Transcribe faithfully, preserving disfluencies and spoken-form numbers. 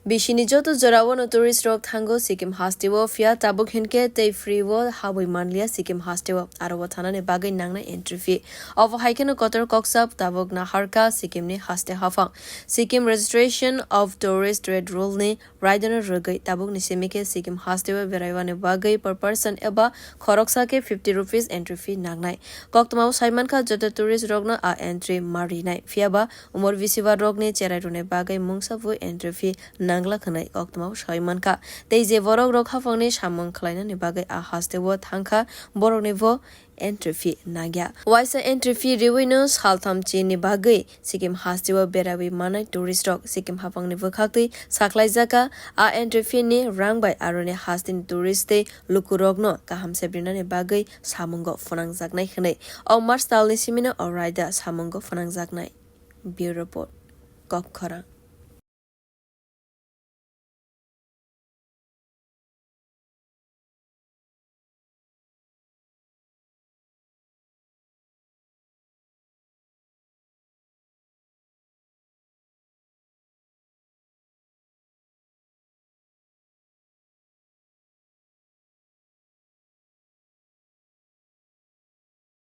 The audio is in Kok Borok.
Bisini joto jorao no tourist rok thango Sikkim hasteo, phiya tabuk hinkhe tei free o habwi manliya Sikkim hasteo, aro o thanani bagwi nangnai entry fee. Obo hai kheno kotor koksa tabuk naharkha Sikkim ni haste haphang. Sikkim Registration of Tourist Trade Rule ni raidano rwgwi tabukni simi khe Sikkim hasteo beraimani bagwi per person eba khoroksa khe fifty rupees entry fee nangnai. Koktwmao saimankha joto tourist rokno a entry ma rinai, phiyaba umor bisiba rokni cherai rwni bagwi mungsa bo entry fee nangla hwnwi koktwmao saimankha. Tei je borok rok haphangni samung khlainani bagwi a hasteo thangkha, borokni bo entry fee nangya. Waisa entry fee riwino saltham chini bagwi Sikkim hasteo beraiwi manai tourist rok Sikkim haphangni bwkhaktwi sakhlaijaka. A entry fee ni rang bai aroni hasteni tourist tei lukurokno kaham sebrinani bagwi samungo phwnangjaknai hwnwi Okmar salni simino o raida samungo phwnangjaknai. Bureau Report, Kokkhorang.